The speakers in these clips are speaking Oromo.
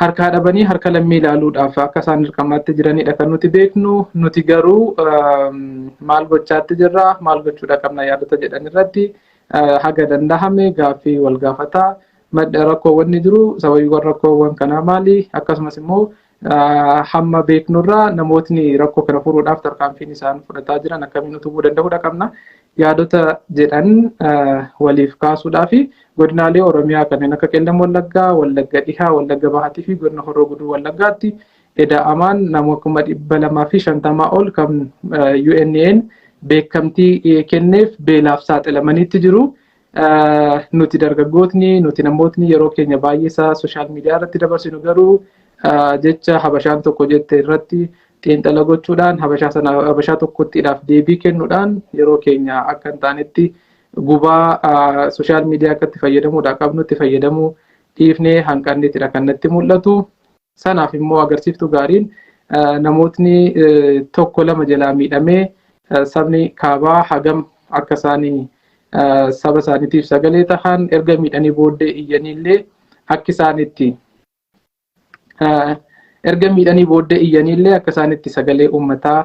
Harkaa dhabanii harka lammii ilaaluudhaaf akka isaan dirqamaatti jiranidha kan nuti beeknu. Nuti garuu maal gochaatti jirra, maal gochuudha qabna yaadota jedhan irratti haga dandahame gaaffii wal gaafataa. Madda rakkoowwan ni jiru, sababiiwwan rakkoowwan kanaa maali? Akkasumas immoo hamma beeknurraa namootni rakkoo kana furuudhaaf tarkaanfiin isaan fudhataa jiran akkamiin utubuu danda'uudha qabna. Yaadota jedhan waliif kaasuudhaa fi godinaalee Oromiyaa kanneen akka Qellem Wallaggaa, Wallagga Dhihaa, Wallagga Bahaatii fi godina Horroo Guduruu Wallaggaatti eda'amaan nama 250,000 ol kan UNN beekamtii kenneef beelaaf saaxilamaniitti jiru. Nuti dargaggootni, nuti namootni yeroo keenya baay'ee isaa social media irratti dabarsinu garuu jecha Habashaan tokko jette irratti xiinxala gochuudhaan, Habashaa sana Habashaa tokkottiidhaaf deebii kennuudhaan yeroo keenya akka hin taanetti gubaa, social media akka itti fayyadamuudhaa qabnu itti fayyadamuu dhiifnee hanqanneetidha kan natti mul'atu. Sanaaf immoo agarsiiftuu gaariin namootni tokko lama jalaa miidhamee sabni kaabaa hagam akka isaanii saba isaaniitiif sagalee tahan, erga miidhanii booddee iyyaniillee akki isaan itti erga miidhanii booddee iyyaniillee akka isaan itti sagalee uummataa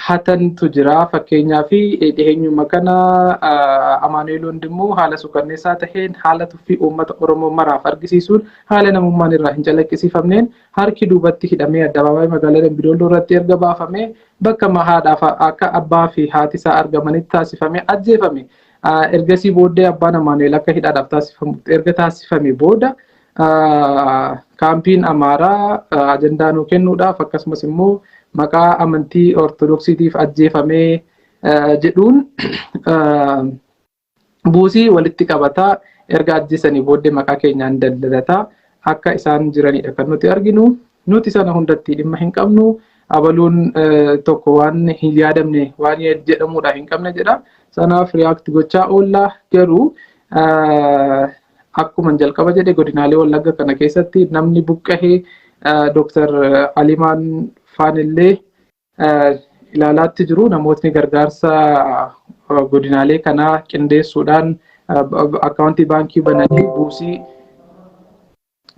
hatantu jira. Fakkeenyaaf, dhiheenyuma kana Amaanu'eel Wandimmoo haala sukanneessaa taheen, haala tuffii uummata Oromoo maraaf argisiisuun, haala namummaan irraa hin calaqqisiifamneen harki duubatti hidhamee addabaabaayii magaalaa Dambidolloo irratti erga baafamee bakka haadhaaf akka abbaa fi haati isaa argamanitti taasifamee ajjeefame. Ergasii booddee abbaan Amaanu'eel akka hidhaadhaaf taasifamu erga taasifame booda kaampiin Amaaraa ajandaa nuu kennuudhaaf, akkasumas immoo maqaa amantii Ortodoksiitiif ajjeefamee jedhuun buusii walitti qabataa, erga ajjeesanii booddee maqaa keenyaan daldalataa akka isaan jiranidha kan nuti arginu. Nuti sana hundatti dhimma hin qabnu. Abaluun tokko waan hin yaadamne waan jedhamuudha hin qabne jedha. Sanaaf react gochaa oolla. Garuu akkuma jalqaba jedhe, godinaalee Wallagga kana keessatti namni buqqahee Dooktar Alimaan faanillee ilaalaatti jiru. Namootni gargaarsa godinaalee kanaa qindeessuudhaan akkaawuntii baankii bananii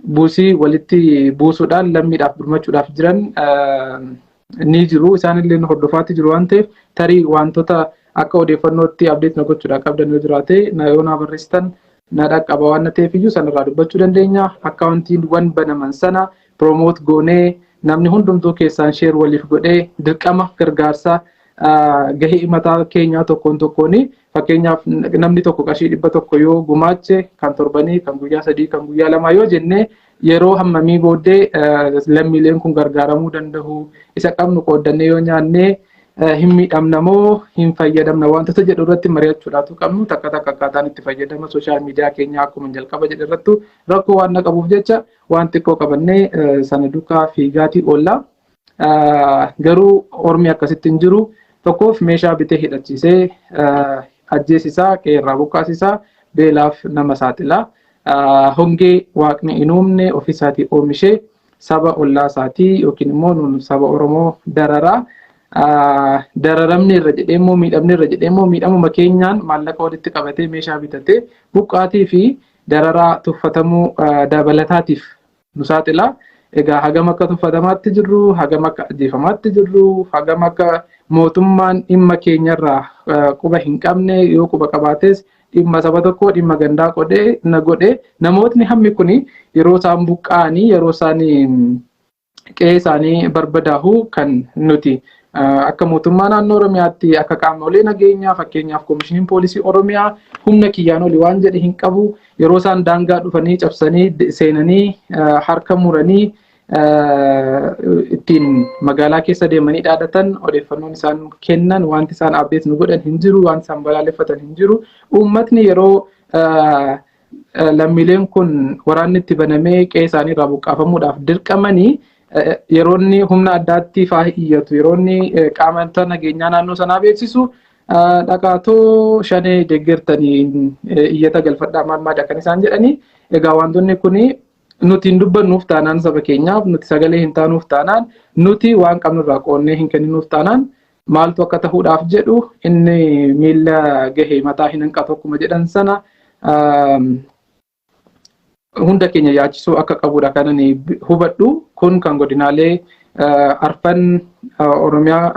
buusii walitti buusuudhaan lammiidhaaf birmachuudhaaf jiran ni jiru. Isaan illee hordofaatti jiru waan ta'eef, tarii wantoota akka odeeffannootti update na gochuudhaan qabdan yoo jiraate, yoo naa barreessitan na dhaqqaba waan ta'eef iyyuu sanarraa dubbachuu dandeenya. Akkaawuntiiwwan banaman sana promote goonee, namni hundumtuu keessaan share waliif godhee, dirqama gargaarsa gahee mataa keenyaa tokkoon tokkoon, fakkeenyaaf namni tokko qarshii 100 yoo gumaache, kan torbanii, kan guyyaa 3, kan guyyaa 2 yoo jenne, yeroo hammamii booddee lammiileen kun gargaaramuu danda'u? Isa qabnu qooddannee yoo nyaannee hin miidhamna moo hin fayyadamna wantoota jedhu irratti mari'achuudhaatu qabnu. Takka takka akkaataan itti fayyadama social media keenyaa akkuma jalqaba jedhe irrattu rakkoo waan na qabuuf jecha waan xiqqoo qabannee sana duukaa fiigaatii oolla. Garuu ormi akkasitti hin jiru. Tokkoof meeshaa bitee hidhachiisee ajjeesisaa, qeerraa buqqaasisaa, beelaaf nama saaxila. Hongee waaqni hin uumne ofiisaatii oomishee saba ollaa isaatii yookiin immoo nuun saba Oromoo dararaa. Dararamni irra jedhee immoo, miidhamni irra jedhee immoo, miidhamuma keenyaan maallaqa walitti qabatee meeshaa bitatee buqqaatii fi dararaa tuffatamuu dabalataatiif nu saaxila. Egaa hagam akka tuffatamaatti jirru, hagam akka ajjeefamaatti jirru, hagam akka mootummaan dhimma keenyarraa quba hin qabne, yoo quba qabaates dhimma saba tokkoo dhimma gandaa qodee na godhe, namootni hammi kuni yeroo isaan buqqa'anii, yeroo isaan qe'ee isaanii barbadaahu, kan nuti akka mootummaa naannoo Oromiyaatti, akka qaamolee nageenyaa, fakkeenyaaf Koomishiniin Poolisii Oromiyaa humna kiyyaan oli waan jedhe hin qabu. Yeroo isaan daangaa dhufanii cabsanii seenanii harka muranii ittiin magaalaa keessa deemanii dhaadatan, odeeffannoon isaan kennan, wanti isaan update nu godhan hin jiru, wanti isaan balaaleffatan hin jiru. Uummatni yeroo lammiileen kun waraanni itti banamee qe'ee isaanii irraa buqqaafamuudhaaf dirqamanii, yeroo inni humna addaatti faa iyyatu, yeroo inni qaamota nageenyaa naannoo sanaa beeksisu, dhaqaatoo shanee deeggartanii iyyata galfadhaa maal maal kan isaan jedhanii. Egaa wantoonni kuni nuti hin dubbannuuf taanaan, saba keenyaaf nuti sagalee hin taanuuf taanaan, nuti waan qabnurraa qoonnee hin kenninuuf taanaan, maaltu akka ta'uudhaaf jedhu, inni miilla gahe mataa hin hanqatu akkuma jedhan sana. Hunda keenya yaachisuu akka qabudha kan ani hubadhu. Kun kan godinaalee arfan Oromiyaa,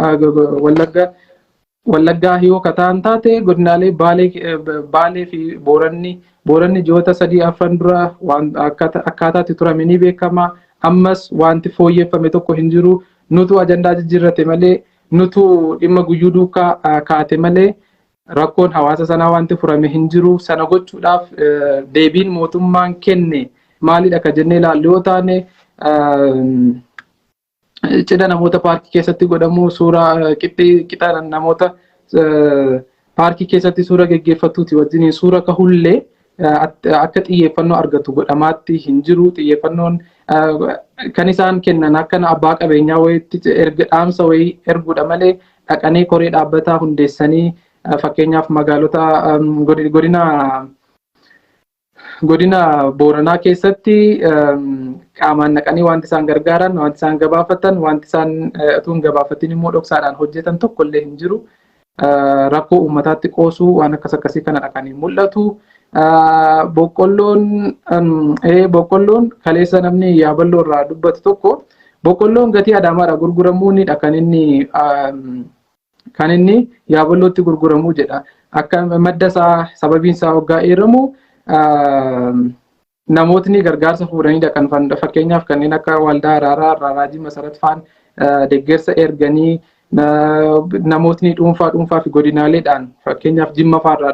Wallaggaa yoo kataan taate, godinaalee Baalee fi Booranni ji'oota 3 4 dura waan akkaataatti turame ni beekama. Ammas wanti fooyyeffame tokko hin jiru. Nutu ajandaa jijjiirrate malee, nutu dhimma guyyuu duukaa kaate malee, rakkoon hawaasa sanaa wanti furame hin jiru. Sana gochuudhaaf deebiin mootummaan kenne maalidha ka jennee ilaallu yoo taane, cidha namoota paarkii keessatti godhamu, suuraa qixa namoota paarkii keessatti suura geggeeffatuuti wajjin suura kahullee akka xiyyeeffannoo argatu godhamaatti hin jiru. Xiyyeeffannoon kan isaan kennan akkana abbaa qabeenyaa wayiitti erga dhaamsa wayii erguudha malee, dhaqanii koree dhaabbataa hundeessanii, fakkeenyaaf magaalota godina Booranaa keessatti qaamaan naqanii wanti isaan gargaaran, wanti isaan gabaafatan, wanti isaan utuu hin gabaafatin immoo dhoksaadhaan hojjetan tokko illee hin jiru. Rakkoo uummataatti qoosuu, waan akkas akkasii kana dhaqanii mul'atu. Boqqolloon kaleessa namni Yaaballoo irraa dubbatu tokko, boqqolloon gatii Adaamaadhaa gurguramuunidha kan inni Yaaballootti gurguramuu jedha. Akka madda isaa, sababiin isaa waggaa eeramu, namootni gargaarsa fuudhanii dhaqan, fakkeenyaaf kanneen akka Waldaa Araaraa, Raajii Masarat faan deeggarsa erganii, namootni dhuunfaa dhuunfaa fi godinaaleedhaan, fakkeenyaaf Jimma faarraa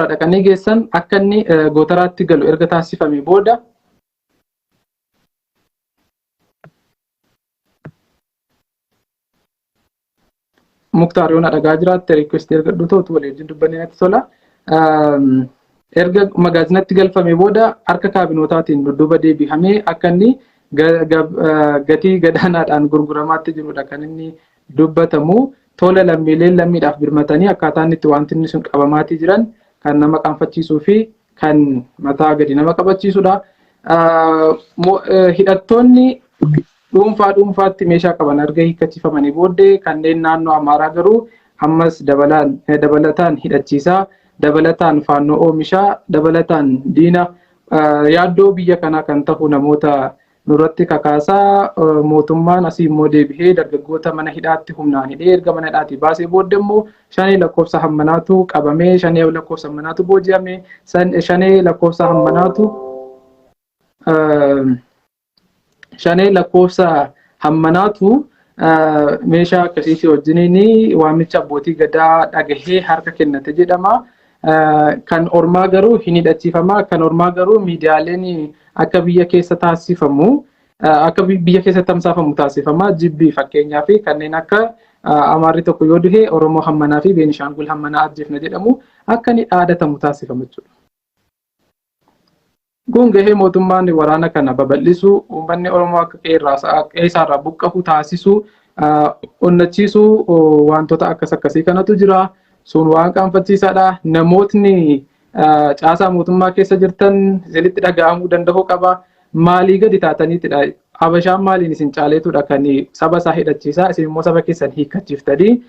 dhaqanii geessan, akka inni gootaraatti galu erga taasifame booda. Muktaar, yoo na dhagaa jiraatte, request ergadhu ta'utu walii wajjin dubbannee natti tola. Erga magaazinatti galfame booda harka kaabinootaatiin dudduuba deebihamee akka inni gatii gadaanaadhaan gurguramaatti jirudha kan inni dubbatamu. Tola, lammiileen lammiidhaaf birmatanii akkaataan itti wanti inni sun qabamaatii jiran kan nama qaanfachiisuu fi kan mataa gadi nama qabachiisudha. Hidhattoonni dhuunfaa dhuunfaatti meeshaa qaban erga hiikkachiifamanii booddee, kanneen naannoo Amaaraa garuu ammas dabalataan hidhachiisaa, dabalataan faannoo oomishaa, dabalataan diina yaaddoo biyya kanaa kan ta'u namoota nurratti kakaasaa, mootummaan asii immoo deebihee dargaggoota mana hidhaatti humnaan hidhee, erga mana hidhaatii baasee booddee immoo shanee lakkoofsa hammanaatu qabamee, shanee lakkoofsa hammanaatu booji'ame, shanee lakkoofsa hammanaatu meeshaa akkasiitii wajjiniin waamicha abbootii gadaa dhagahee harka kennate jedhama. Kan ormaa garuu hin hidhachiifama. Kan ormaa garuu miidiyaaleen akka biyya keessa taasifamu, akka biyya keessa tamsaafamu taasifama. Jibbii fakkeenyaa fi kanneen akka Amaarri tokko yoo duhe Oromoo hammanaa fi Beenishaangul hammanaa ajjeefna jedhamu akka inni dhaadatamu taasifama jechuudha. Kun gahee mootummaan waraana kana babal'isuu, uummanni Oromoo akka qe'ee isaarraa buqqahu taasisuu, onnachiisuu, wantoota akkas akkasii kanatu jira. Sun waan qaanfachiisaadha. Namootni caasaa mootummaa keessa jirtan isinitti dhaga'amuu danda'uu qaba. Maalii gadi taataniitidha? Habashaan maaliin isin caaleetudha kan saba isaa hidhachiisaa, isin immoo saba keessan hiikkachiiftanii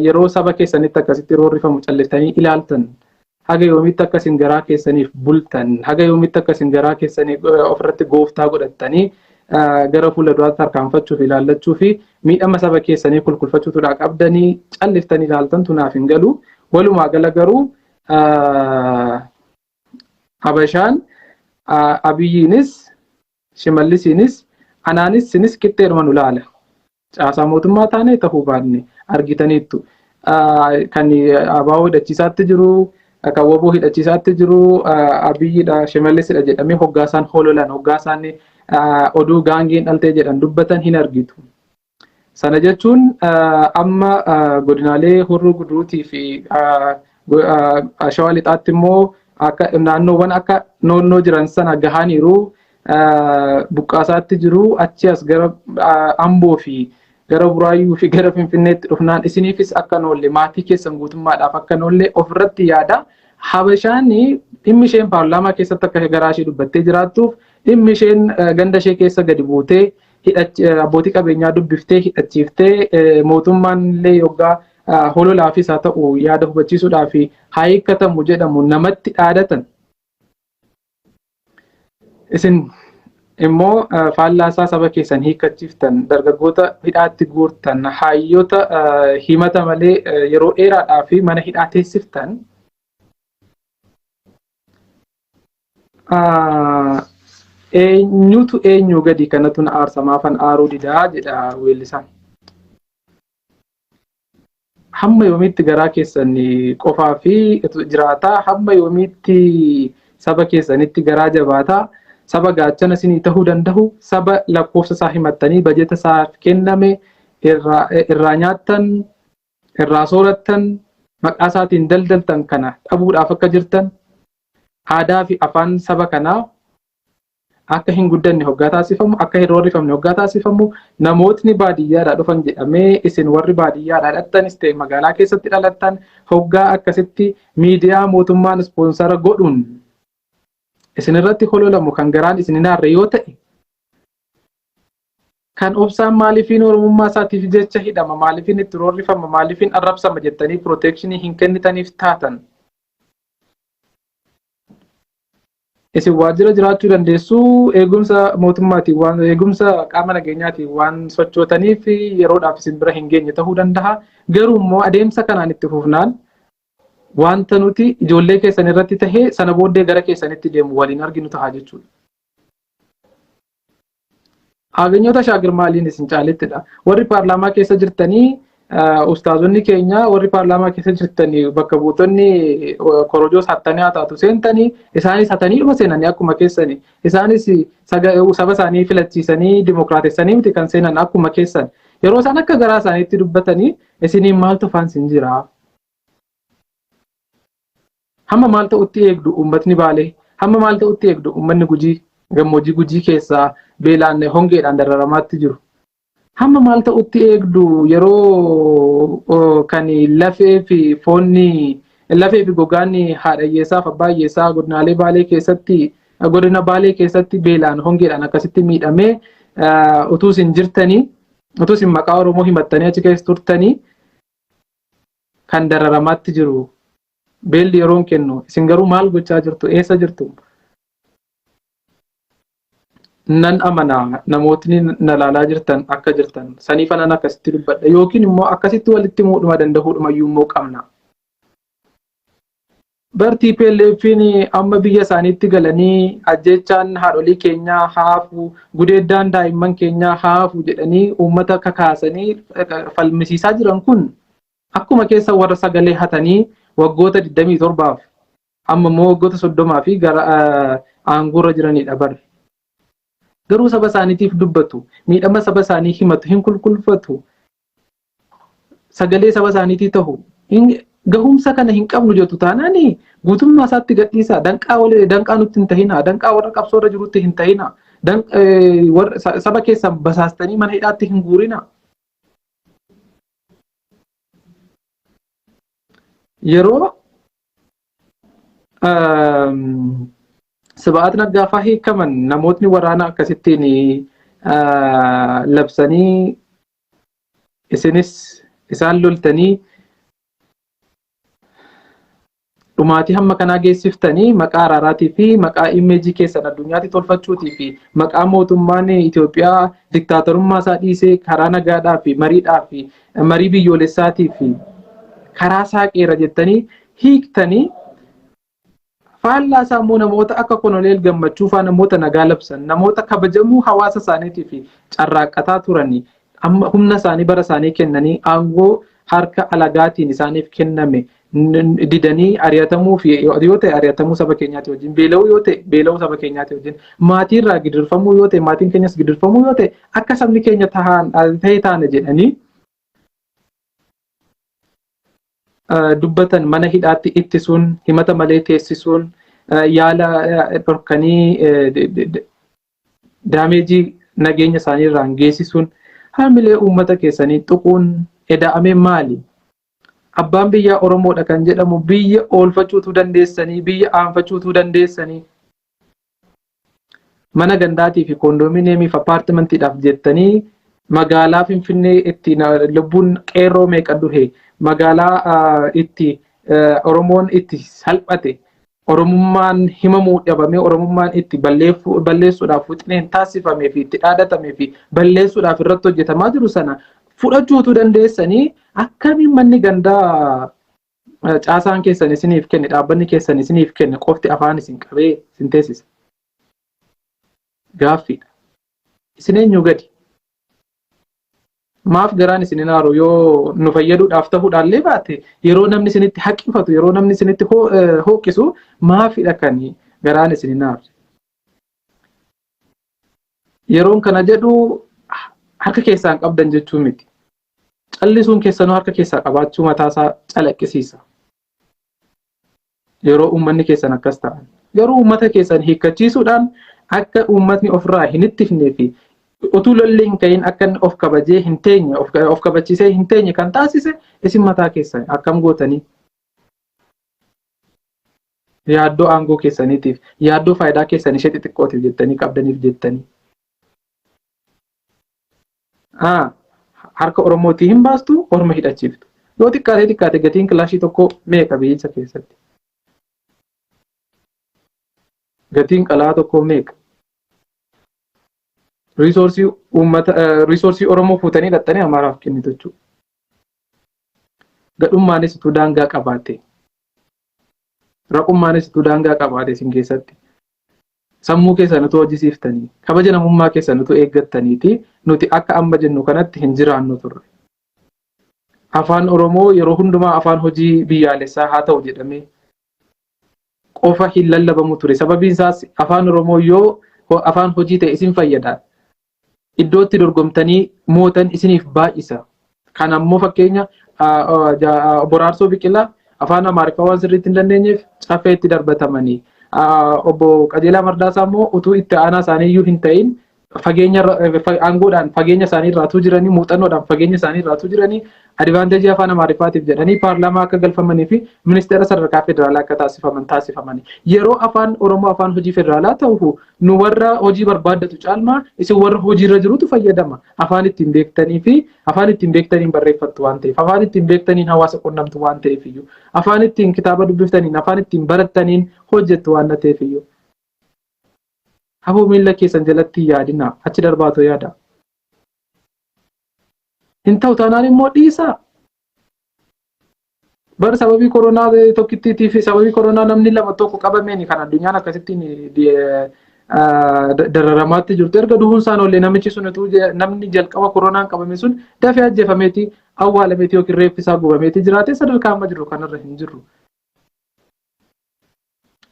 yeroo saba keessanitti akkasitti roorrifamu calliftanii ilaaltan? Haga yoomitti akka isin garaa keessaniif bultan? Haga yoomitti akka isin garaa keessanii ofirratti gooftaa godhattanii gara fuula duraatti tarkaanfachuuf ilaallachuu fi miidhama saba keessanii kulkulfachuutudha qabdanii calliftanii ilaaltan tunaaf hin galu. Walumaa gala garuu Habashaan Abiyyiinis Shimallisiinis anaanis sinis qixxeedhuma nu laala. Caasaa mootummaa taanee ta'uu baanne argitaniittu. Kan ABO hidhachiisaatti jiru, kan WBO hidhachiisaatti jiru Abiyyiidha, Shimallisidha jedhamee hoggaasaan hololan, hoggaasaan oduu gaangeen dhaltee jedhan dubbatan hin argitu. Sana jechuun amma godinaalee Horroo Guduruutii fi Shawaa Lixaatti immoo akka naannoowwan akka noonnoo jiran sana gahaniiru, buqqaasaatti jiru. Achi as gara Amboo fi gara Buraayyuu fi gara Finfinneetti dhufnaan isiniifis akka noolle, maatii keessan guutummaadhaaf akka noolle ofirratti yaada. Habashaan dhimmi isheen paarlaamaa keessatti akka garaa ishee dubbattee jiraattuuf, dhimmi isheen ganda ishee keessa gadi buutee abbootii qabeenyaa dubbiftee hidhachiiftee, mootummaan illee yoggaa Hololaafis haa ta'u, yaada hubachiisuudhaaf haa hiikkatamu jedhamu namatti dhaadatan. Isin immoo faallaa isaa saba keessan hiikkachiiftan, dargaggoota hidhaatti guurtan, hayyoota himata malee yeroo dheeraadhaaf mana hidhaa teessiftan. Eenyutu eenyuu gadi? Kanatu na aarsa, maafan aaruu didaa jedha weellisaan. Hamma yoomiitti garaa keessan qofaa fi jiraataa? Hamma yoomiitti saba keessanitti garaa jabaataa? Saba gaachana isinii ta'uu danda'u, saba lakkoofsa isaa himattanii bajeta isaaf kenname irraa nyaattan, irraa soorattan, maqaa isaatiin daldaltan kana dhabuudhaaf akka jirtan, aadaa fi afaan saba kanaa akka hin guddanne hoggaa taasifamu, akka hin roorrifamne hoggaa taasifamu, namootni baadiyyaadhaa dhufan jedhamee isin warri baadiyyaadhaa dhattanis ta'e magaalaa keessatti dhalattan hoggaa akkasitti miidiyaa mootummaan ispoonsara godhuun isin irratti hololamu kan garaan isin hin aarre yoo ta'e, kan obsaan maaliifiin oromummaa isaatiif jecha hidhama, maaliifiin itti roorrifama, maaliifiin arrabsama jettanii proteekshinii hin kennitaniif taatan. Isin waajjira jiraachuu dandeessu, eegumsa mootummaatiin waan, eegumsa qaama nageenyaatiin waan sochootaniif yeroodhaaf isin bira hin geenye ta'uu danda'a. Garuu immoo adeemsa kanaan itti fufnaan wanta nuti ijoollee keessan irratti tahee sana booddee gara keessanitti deemu waliin arginu ta'a jechuudha. Haagenyoota Shaagir maaliin isin caalettidha? Warri paarlaamaa keessa jirtanii, ustaazonni keenya warri paarlaamaa keessa jirtanii, bakka buutonni korojoos hattanii haa taatu seentanii, isaanis hatanii dhuma seenanii akkuma keessanii. Isaanis saba isaanii filachiisanii dimokiraatessanii miti kan seenan akkuma keessan. Yeroo isaan akka garaa isaaniitti dubbatanii isiniin maaltu afaan isin jira? Hamma maal ta'utti eegdu uummatni Baalee? Hamma maal ta'utti eegdu uummanni Gujii gammoojjii Gujii keessaa beelaan hongeedhaan dararamaatti jiru? Hamma maal ta'utti eegdu yeroo kan lafee fi foonni, lafee fi gogaan haadha hiyyeessaaf abbaa hiyyeessaa godinaalee Baalee keessatti, godina Baalee keessatti beelaan hongeedhaan akkasitti miidhamee utuu isin jirtanii, utuu isin maqaa Oromoo himattanii achi keessa turtanii kan dararamaatti jiru, beelli yeroon kennu, isin garuu maal gochaa jirtu? Eessa jirtu? Nan amana namootni na laalaa jirtan akka jirtan saniifa nan akkasitti dubbadha, yookiin immoo akkasitti walitti muudhuma danda'uudhuma iyyuu immoo qabna. Bar TPLF'n amma biyya isaaniitti galanii ajjeechaan haadholii keenyaa haafu, gudeeddaan daa'imman keenyaa haafu jedhanii uummata kakaasanii falmisiisaa jiran kun akkuma keessa warra sagalee hatanii waggoota 27f, amma immoo waggoota 30 fi gara aangoorra jiranidha bar. Garuu saba isaaniitiif dubbatu, miidhama saba isaanii himatu, hin kulkulfatu, sagalee saba isaaniitii tahu. Gahumsa kana hin qabnu jettu taanaan guutummaa isaatti gadhiisaa. Danqaa walii danqaa nutti hin tahinaa, danqaa warra qabsoo irra jirutti hin tahinaa, saba keessan basaastanii mana hidhaatti hin guurinaa. Yeroo Siba'aat Naggaa fa'aa hiikaman namootni waraana akkasittiin labsanii isinis isaan loltanii dhumaatii hamma kanaa geessiftanii, maqaa araaraatii fi maqaa imeejii keessan addunyaatti tolfachuutii fi maqaa mootummaan Itoophiyaa diktaatorummaa isaa dhiisee karaa nagaadhaa fi mariidhaa fi marii biyyoolessaatii fi karaa saaqeera jettanii hiiktanii, faallaa isaa immoo namoota akka Koloneel Gammachuu faa, namoota nagaa labsan, namoota kabajamuu hawaasa isaaniitii fi carraaqqataa turanii, amma humna isaanii bara isaanii kennanii aangoo harka alagaatiin isaaniif kenname didanii, ari'atamuu fi yoo ta'e ari'atamuu saba keenyaati wajjin, beela'uu yoo ta'e beela'uu saba keenyaati wajjin, maatii irraa gidirfamuu yoo ta'e maatiin keenyas gidirfamuu yoo ta'e, akka sabni keenya tahaan ta'e taane jedhanii dubbatan mana hidhaatti ittisuun, himata malee teessisuun, yaala dhorkanii daameejii nageenya isaanii irraan geessisuun, haamilee uummata keessanii tuquun eda'amee maali? Abbaan biyyaa Oromoodha kan jedhamu biyya oolfachuutu dandeessanii, biyya aanfachuutu dandeessanii, mana gandaatii fi koondoominiyeemiif appaartimentiidhaaf jettanii Magaalaa Finfinnee itti lubbuun qeerroo meeqa duhe, magaalaa itti Oromoon itti salphate, Oromummaan himamuu dhabamee, Oromummaan itti balleessuudhaaf wixineen taasifamee fi itti dhaadatamee fi balleessuudhaaf irratti hojjetamaa jiru sana fudhachuutu dandeessanii, akkamiin manni gandaa caasaan keessan isiniif kenne, dhaabbanni keessan isiniif kenne qofti afaan isin qabee isin teessisa? Gaaffiidha. Isin eenyu gadi? Maaf garaan isin hin aaru? Yoo nu fayyaduudhaaf ta'uudhaallee baate, yeroo namni isinitti haqifatu, yeroo namni isinitti hooqisu, maafidha kan garaan isin hin aarre? Yeroon kana jedhu harka keessaan qabdan jechuu miti. Callisuun keessanuu harka keessaa qabaachuu mataasaa calaqqisiisa. Yeroo uummanni keessan akkas ta'an. Garuu uummata keessan hiikkachiisuudhaan akka uummatni ofirraa hin ittifnee fi utuu lolli hin ka'in akka inni of kabajee hin teenye, of kabachiisee hin teenye kan taasise isin mataa keessan. Akkam gootanii? Yaaddoo aangoo keessaniitiif, yaaddoo faayidaa keessan ishee xixiqqootiif jettanii qabdaniif jettanii. Harka Oromootii hin baastu, orma hidhachiiftu. Yoo xiqqaatee xiqqaate gatiin kilaashii tokko meeqa biyyicha keessatti? Gatiin qalaa tokko meeqa? Resource uummata, resource Oromoo fuutanii dhaxxanii Amaaraaf kennitu jechuudha. Gadhummaanis utuu daangaa qabaate, raqummaanis utuu daangaa qabaate, isin keessatti sammuu keessan utuu hojjisiiftanii, kabaja namummaa keessan utuu eeggattaniiti, nuti akka amma jennu kanatti hin jiraannu turre. Afaan Oromoo yeroo hundumaa afaan hojii biyyaalessaa haa ta'u jedhamee qofa hin lallabamu ture. Sababiin isaas afaan Oromoo yoo afaan hojii ta'e isin fayyada. Iddootti dorgomtanii mootan isiniif baay'isa. Kan ammoo fakkeenya obbo Raarsoo Biqilaa afaan Amaariffaa waan sirriitti hin dandeenyeef caffeetti darbatamanii. Obbo Qajeelaa Mardaasaa immoo utuu itti aanaa isaanii iyyuu hin ta'in, fageenya aangoodhaan fageenya isaanii irraatuu jiranii, muuxannoodhaan fageenya isaanii irraatuu jiranii, advantage afaan Amaariffaatiif jedhanii paarlaamaa akka galfamanii fi ministeera sadarkaa federaalaa akka taasifaman taasifamanii. Yeroo afaan Oromoo afaan hojii federaalaa ta'u, nu warra hojii barbaaddatu caalmaa isin warra hojiirra jirutu fayyadama. Afaan ittiin beektanii fi afaan ittiin beektaniin barreeffattu waan ta'eef, afaan ittiin beektaniin hawaasa qunnamtu waan ta'eef iyyuu, afaan ittiin kitaaba dubbiftaniin, afaan ittiin barattaniin hojjettu waan ta'eef iyyuu. Hafuu miilla keessan jalatti yaadina, achi darbaatoo yaada. Hin ta'u taanaan immoo dhiisaa. Bar sababii koronaa tokkittiitii fi sababii koronaa namni lama tokko qabameen kan addunyaan akkasittiin dararamaatti jirtu. Erga du'uun isaan ollee namichi sun utuu namni jalqaba koronaan qabame sun dafee ajjeefameeti, awwaalameeti yookiin reeffi isaa gubameeti jiraate, sadarkaa amma jirru kanarra hin jirru.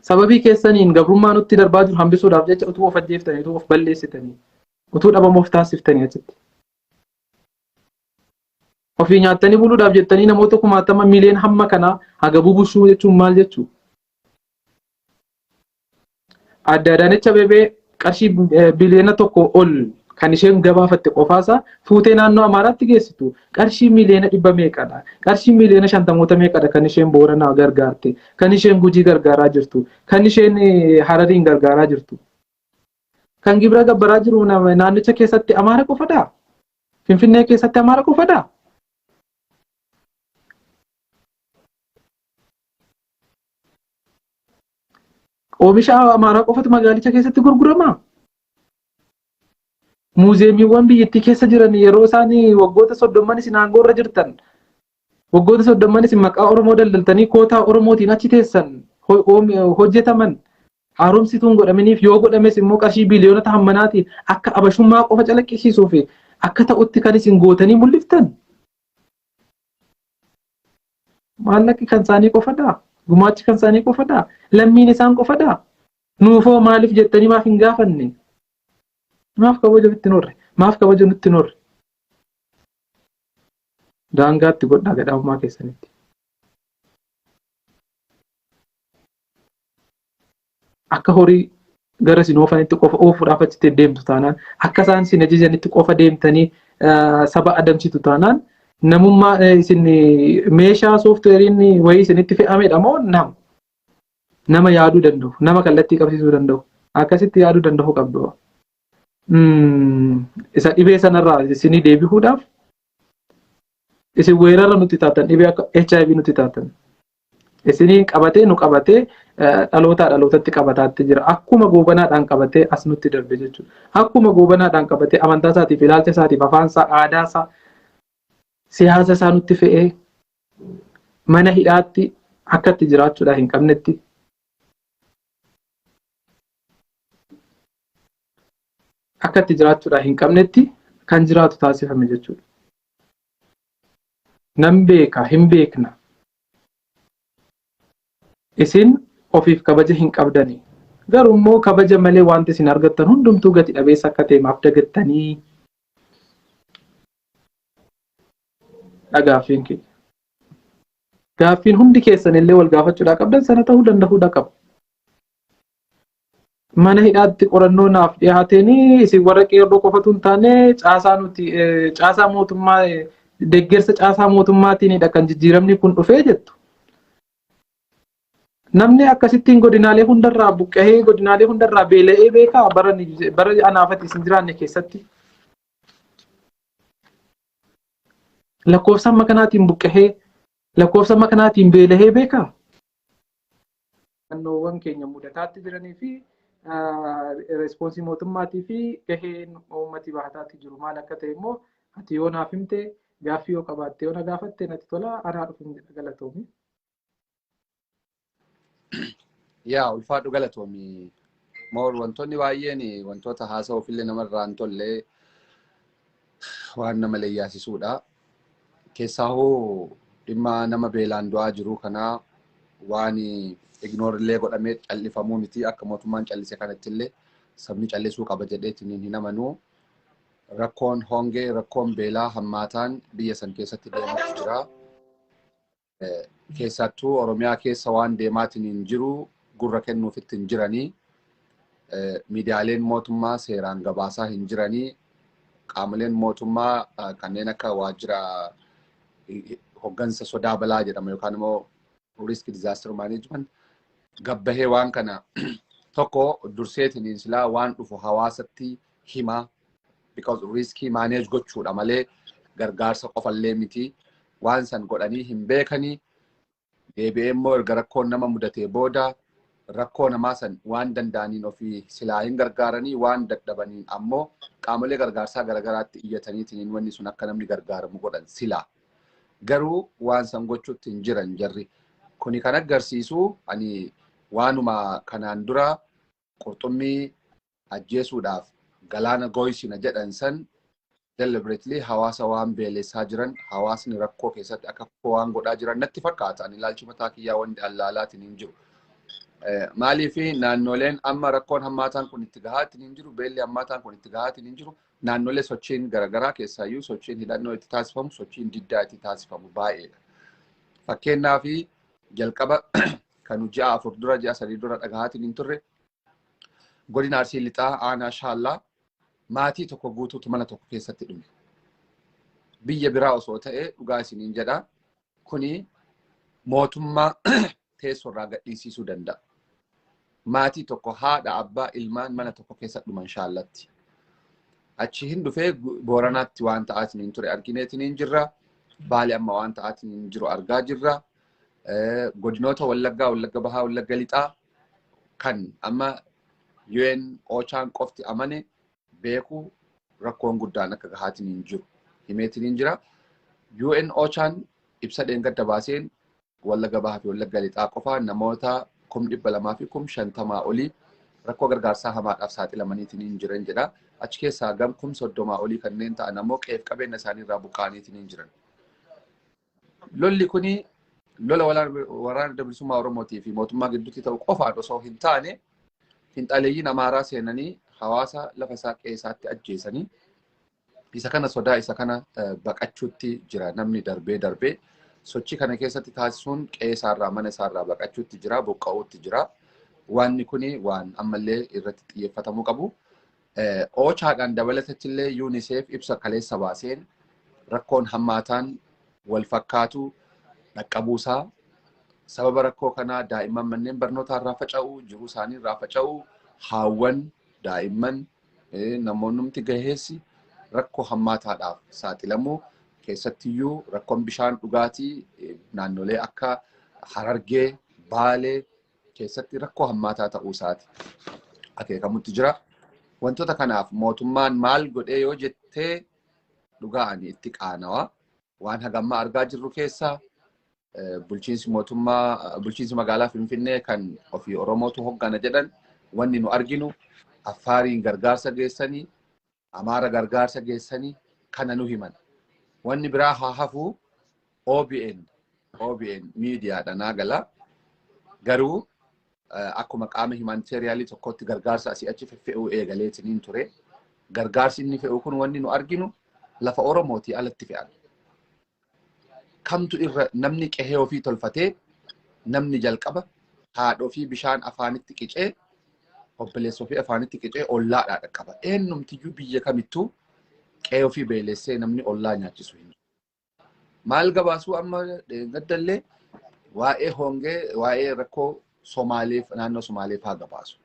Sababii keessaniin gabrummaa nutti darbaa jiru hambisuudhaaf jecha utuu of ajjeeftanii, utuu of balleessitanii, utuu dhabamuuf taasiftanii achitti. Ofii nyaattanii buluudhaaf jettanii namoota kumaatama miiliyoona hamma kanaa haga bubushuu jechuun maal jechuu? Adde Adaanech Abeebee qarshii biliyoona 1 ol kan isheen gabaafatte qofaasaa fuutee naannoo Amaaraatti geessitu qarshii miliyoona 100 meeqadha? Qarshii miliyoona 50moota meeqadha kan isheen Booranaa gargaarte? Kan isheen Gujii gargaaraa jirtu? Kan isheen Harariin gargaaraa jirtu? Kan gibira gabbaraa jiru naannicha keessatti Amaara qofadhaa? Finfinnee keessatti Amaara qofadhaa? Oomisha Amaaraa qofatu magaalicha keessatti gurguramaa? Muuzeemiiwwan biyyattii keessa jiran yeroo isaan waggoota 30n isin aangoo irra jirtan, waggoota 30n isin maqaa Oromoo daldaltanii kootaa Oromootiin achi teessan hojjetaman haaromsituun godhaminiif, yoo godhames immoo qarshii biliyoonota hammanaatiin akka abashummaa qofa calaqqisiisuu fi akka ta'utti kan isin gootanii mul'iftan. Maallaqi kan isaanii qofadhaa? Gumaachi kan isaanii qofadhaa? Lammiin isaan qofadhaa? Nuufoo maaliif jettanii maaf hin gaafanne? Maaf kabaja nutti hin horre? Maaf kabaja nutti hin horre? Daangaatti godhaa gadhaabummaa keessanitti. Akka horii gara isin oofanitti qofa oofuudhaaf achitti deemtu taanaan, akka isaan isin ajajanitti qofa deemtanii saba adamsitu taanaan, namummaa isin meeshaa sooftiweeriin wayii isinitti fe'amedha moo nama? Nama yaaduu danda'u, nama kallattii qabsiisuu danda'u, akkasitti yaaduu danda'u qabdu. Isa dhibee sanarraa isinii deebi'uudhaaf isin weerara nutti taatan, dhibee akka HIV nutti taatan. Isiniin qabatee nu qabatee dhalootaa dhalootatti qabataatti jira. Akkuma goobanaadhaan qabatee as nutti darbe jechuudha. Akkuma goobanaadhaan qabatee amantaa isaatiif, ilaalcha isaatiif, afaan isaa, aadaa isaa, siyaasa isaa nutti fe'ee mana hidhaatti akka itti jiraachuudhaa hin qabnetti akka itti jiraachuudhaa hin qabnetti kan jiraatu taasifame jechuudha. Nan beeka, hin beekna. Isin ofiif kabaja hin qabdani. Garuu immoo kabaja malee wanti isin argattan hundumtuu gati dhabeessa akka ta'e maaf dagattanii? Dha gaaffiin kiyya. Gaaffiin hundi keessan illee wal gaafachuudhaa qabdan sana ta'uu danda'uudha qaba. Mana hidhaatti qorannoo naaf dhiyaateen isin warra qeerroo qofatu hin taane, caasaa nuti caasaa mootummaa, deeggarsa caasaa mootummaatiinidha kan jijjiiramni kun dhufee jettu. Namni akkasittiin godinaalee hundarraa buqqa'ee, godinaalee hundarraa beela'ee beekaa bara bara anaafati isin jiraanne keessatti? Lakkoofsa amma kanaatiin buqqa'ee, lakkoofsa amma kanaatiin beela'ee beekaa? Naannoowwan keenya mudataatti jiranii fi response mootummaatii fi gaheen uummati bahataatti jiru maal akka ta'e immoo ati yoo naaf himte, gaaffii yoo qabaatte yoo na gaafatte natti tola. Anaa dhufuun jedha, galatoomi. Yaa ulfaadhu, galatoomi. Moor wantoonni baay'een wantoota haasa'uuf illee namarraa hin tolle, waan nama leeyyaasisuudha. Keessaahuu dhimma nama beelaan du'aa jiru kanaa waan ignore illee godhamee callifamuu miti. Akka mootummaan callise kanatti illee sabni callisuu qaba jedheetiin hin amanuu. Rakkoon hongee, rakkoon beelaa hammaataan biyya san keessatti deemaa jira. Keessattuu Oromiyaa keessa waan deemaatiin hin jiru gurra kennuufitti hin jiranii. Miidiyaaleen mootummaa seeraan gabaasaa hin jiranii. Qaamoleen mootummaa kanneen akka waajjira hoggansa sodaa balaa jedhama yookaan immoo risk disaster management gabbahee waan kana tokko durseetiin silaa waan dhufu hawaasatti himaa, because riskii manage gochuudha malee gargaarsa qofallee miti. Waan san godhanii hin beekanii. Deebi'ee immoo erga rakkoon nama mudatee booda rakkoo namaa san waan danda'aniin ofii silaa hin gargaaranii, waan dadhabaniin ammoo qaamolee gargaarsaa garagaraatti iyyataniitiin wanni sun akka namni gargaaramu godhan silaa. Garuu waan san gochuutti hin jiran jarri. Kuni kan agarsiisu ani waanuma kanaan dura qurxummii ajjeesuudhaaf galaana goysina jedhan san deliberately hawaasa waan beelessaa jiran, hawaasni rakkoo keessatti akka waan godhaa jiran natti fakkaata. Ani ilaalchi mataa kiyyaa wanti allaalaatiin hin jiru. Maaliif naannoleen amma rakkoon hammaataan kun itti gahaatiin hin jiru, beelli hammaataan kun itti gahaatiin hin jiru, naannolee sochiin garaagaraa keessaayyuu sochiin hidhannoo itti taasifamu, sochiin diddaa itti taasifamu baay'eedha. Fakkeenyaaf jalqaba kan ji'a 4 dura, ji'a 3 dura dhagahaatiin hin turre, godina Arsii Lixaa aanaa Shaallaa maatii tokko guutuutu mana tokko keessatti dhume. Biyya biraa osoo ta'e, dhugaa isiniin jedha, kuni mootummaa teessoo irraa gadhiisisuu danda'a. Maatii tokko, haadha, abbaa, ilmaan mana tokko keessa dhuman Shaallatti. Achi hin dhufee Booranaatti waan ta'aatiin hin ture argineetiin hin jirra. Baale amma waan ta'aatiin hin jiru argaa jirra. Godinoota Wallaggaa, Wallagga Bahaa, Wallagga Lixaa kan amma UN OCHAan qofti amane beeku rakkoon guddaan akka gahaatiin hin jiru. Himeetiin hin jira. UN OCHAan ibsa dheengadda baaseen Wallagga Bahaa fi Wallagga Lixaa qofaa namoota 250,000 olii rakkoo gargaarsaa hamaadhaaf saaxilamaniitiin hin jiran jedha. Achi keessaa gam 30,000 olii kanneen ta'an ammoo qe'eef qabeenya isaanii irraa buqqa'aniitiin hin jiran. Lolli kuni lola waraana bilisummaa Oromootii fi mootummaa gidduutti ta'u qofaan osoo hin taane, finxaaleeyyiin Amaaraa seenanii hawaasa lafa isaa qe'ee isaatti ajjeesanii isa kana sodaa isa kana baqachuutti jira. Namni darbee darbee sochii kana keessatti taasisuun qe'ee isaarraa, mana isaarraa baqachuutti jira, buqqa'uutti jira. Wanni kuni waan ammallee irratti xiyyeeffatamuu qabu. OCHAdhaan dabalatatti illee UNICEF ibsa kaleessa baaseen rakkoon hammaataan wal fakkaatu dhaqqabuusaa, sababa rakkoo kanaa daa'imman manneen barnootaa irraa faca'uu, jiruu isaanii irraa faca'uu, haawwan daa'imman Namoonnumti gaheessi rakkoo hammaataadhaaf saaxilamuu, keessattiyyuu rakkoon bishaan dhugaatii naannolee akka Harargee, Baalee keessatti rakkoo hammaataa ta'uu isaati akeekamutti jira. Wantoota kanaaf mootummaan maal godhee yoo jettee, dhugaa ani itti qaanawaa. Waan hagammaa argaa jirru keessaa bulchiinsi mootummaa, bulchiinsi magaalaa Finfinnee kan ofii Oromootu hoggana jedhan, wanni nu arginu Affaariin gargaarsa geessanii, Amaara gargaarsa geessanii kana nu himan. Wanni biraa haa hafuu, OBN miidiyaadha naa gala. Garuu akkuma qaama humanitarian tokkotti gargaarsa asii achi fe'uu eegaleetiniin ture. Gargaarsi inni fe'u kun wanni nu arginu lafa Oromootii alatti fe'an. Kamtu irra namni qehee ofii tolfatee, namni jalqaba haadha ofii bishaan afaanitti qicee, obboleessa ofii afaanitti qicee ollaadhaa dhaqqaba. Eenyumtiyyuu biyya kamittuu qe'ee ofii beelessee namni ollaa nyaachisu hin jiru. Maal gabaasuu? Amma gaddallee waa'ee hongee, waa'ee rakkoo Somaaleef, naannoo Somaaleef haa gabaasu.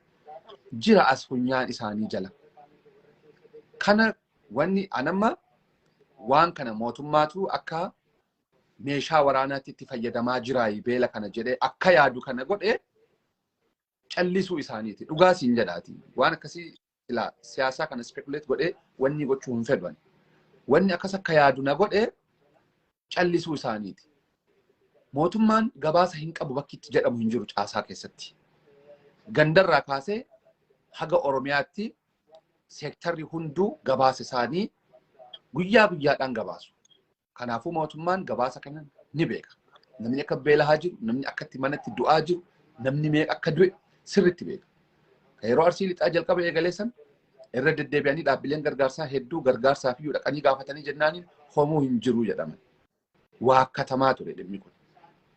Jira as funyaan isaanii jala. Kana wanni anamma waan kana mootummaatu akka meeshaa waraanaatti itti fayyadamaa jiraayi beela kana jedhee akka yaadu kana godhe callisuu isaaniiti. Dhugaa siin jedhaati. Waan akkasii silaa siyaasaa kana speculate godhee wanni gochuu hin fedhan. Wanni akkas akka yaadu na godhe callisuu isaaniiti. Mootummaan gabaasa hin qabu bakki itti jedhamu hin jiru caasaa keessatti. Gandarraa kaasee haga Oromiyaatti seektarri hunduu gabaasa isaanii guyyaa guyyaadhaan gabaasu. Kanaafuu mootummaan gabaasa kana ni beeka. Namni akka beelahaa jiru, namni akkatti manatti du'aa jiru, namni meeqa akka du'e sirriitti beeka. Yeroo Arsii Lixaa jalqaba eegalee san irra deddeebi'anii dhaabbileen gargaarsaa hedduu gargaarsaa fi dhaqanii gaafatanii jennaaniin homuu hin jiru jedhaman. Waakkatamaa ture dhimmi kun.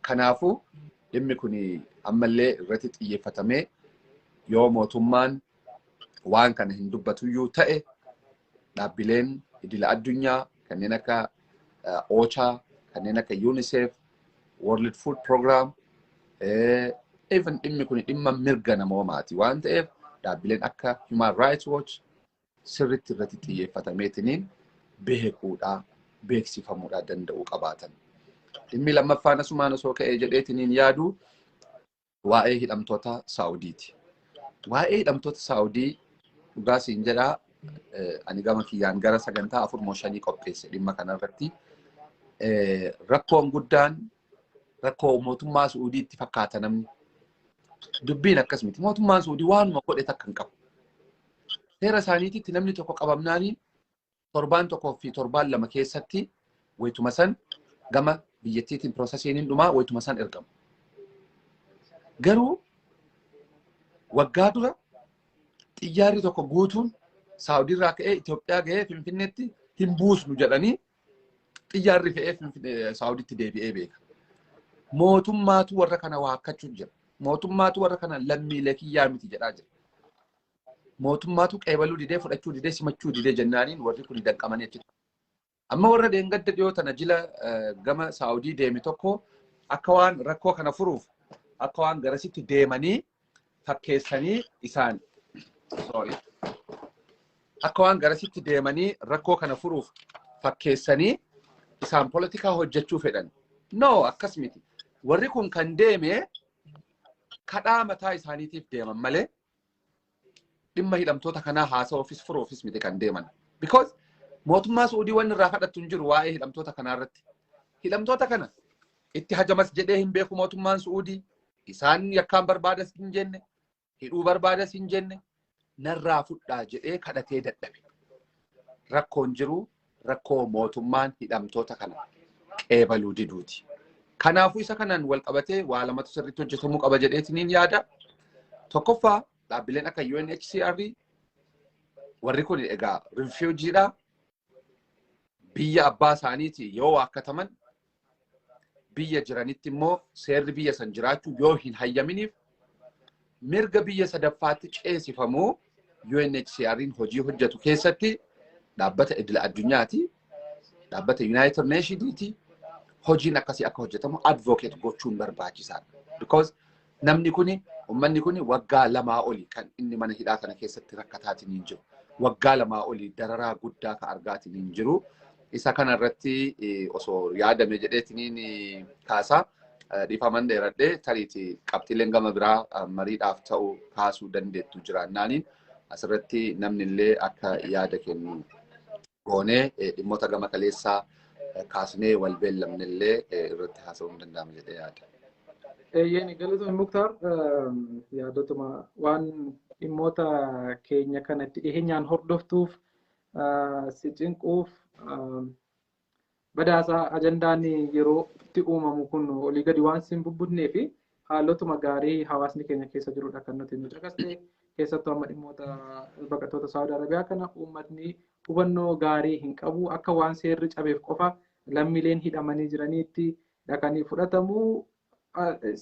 Kanaafuu dhimmi kun ammallee irratti xiyyeeffatamee, yoo mootummaan waan kana hin dubbatuyyuu ta'e, dhaabbileen idila addunyaa kanneen akka OCHA, kanneen akka UNICEF, World Food Program, even dhimmi kun dhimma mirga namoomaati waan ta'eef, dhaabbileen akka Human Rights Watch sirriitti irratti xiyyeeffatameetiniin beekuudhaa, beeksifamuudhaa danda'uu qabaatan. Dhimmi lammaffaan asumaan osoo ka'ee jedheetiniin yaadu waa'ee hidhamtoota Saawudiiti. Waa'ee hidhamtoota Saawudii, dhugaa siin jedhaa, ani gama kiyyaan gara sagantaa afur moo shanii qopheesse dhimma kanarratti. Rakkoon guddaan rakkoo mootummaa Suudiitti fakkaata namni. Dubbiin akkas miti. Mootummaan Suudii waanuma godhe takka hin qabu. Seera isaaniititti namni tokko qabamnaanii torbaan tokkoo fi torbaan 2 keessatti wayituma san gama biyyattiitiin processiin hin dhumaa, wayituma san ergamu. Garuu waggaa dura xiyyaarri tokko guutuun Saawudiirraa ka'ee Itoophiyaa ga'ee Finfinneetti hin buusnu jedhanii xiyyaarri fe'ee Saawuditti deebi'ee beeka. Mootummaatu warra kana waakkachuu jira. Mootummaatu warra kana lammiilee kiyyaa miti jedhaa jira. Mootummaatu qeebaluu didee, fudhachuu didee, simachuu didee jennaaniin warri kun danqamanii achitti. Amma warra deengadda dhiyoo tana jila gama Saawudii deeme tokko akka waan rakkoo kana furuuf akka waan garasitti deemanii fakkeessanii isaan, sorry, akka waan garasitti deemanii rakkoo kana furuuf fakkeessanii isaan poolitikaa hojjechuu fedhan. No, akkas miti. Warri kun kan deeme kadhaa mataa isaaniitiif deeman malee dhimma hidhamtoota kanaa haasa'uufis furuufis miti kan deeman. Because mootummaa Suudii wanni irraa kadhattu hin jiru waa'ee hidhamtoota kanaa irratti. Hidhamtoota kana itti hajamas jedhee hin beeku mootummaan Suudii. Isaan yakkaan barbaadas hin jenne, hidhuu barbaadas hin jenne, narraa fudhaa jedhee kadhatee dadhabe. Rakkoon jiru rakkoo mootummaan hidhamtoota kana qeebaluu diduuti. Kanaafuu isa kanaan wal qabatee waa lamatu sirriitti hojjetamuu qaba jedheetiniin yaada. Tokkoffaa, dhaabbileen akka UNHCR, warri kun egaa refugeedha. Biyya abbaa isaaniiti yoo waakkataman, biyya jiranitti immoo seerri biyya san jiraachuu yoo hin hayyaminiif, mirga biyya sadaffaatti ceesifamuu UNHCR'n hojii hojjetu keessatti dhaabbata idila addunyaati. Dhaabbata United Nationiiti. Hojiin akkasii akka hojjetamu advocate gochuun barbaachisaadha. Because namni kuni, uummanni kuni waggaa 2 oli kan inni mana hidhaa kana keessatti rakkataatiin hin jiru. Waggaa 2 olii dararaa guddaa ka argaatiin hin jiru. Isa kanarratti osoo yaadame jedheetiniin kaasaa. Dhiifaman dheeradhee, tariiti qabxiileen gama biraa mariidhaaf ta'u kaasuu dandeettu jiraannaaniin asirratti namni illee akka yaada kennu goonee dhimmoota gama kaleessaa kaasnee wal beellamne illee irratti haasa'uu hin danda'amu jedhee yaada. Eeyyeen, galatoon Muktaar, yaadotuma waan dhimmoota keenya kanatti dhiheenyaan hordoftuuf si cinquuf badaasaa ajandaan yeroo itti uumamu kun olii gadi waan sin bubbudnee fi haalotuma gaarii hawaasni keenya keessa jirudha kan nuti nu caqasne. Keessattuu amma dhimmoota baqattoota Saawud Arabiyaa kana uummatni hubannoo gaarii hin qabu. Akka waan seerri cabeef qofa lammiileen hidhamanii jiraniitti dhaqanii fudhatamu.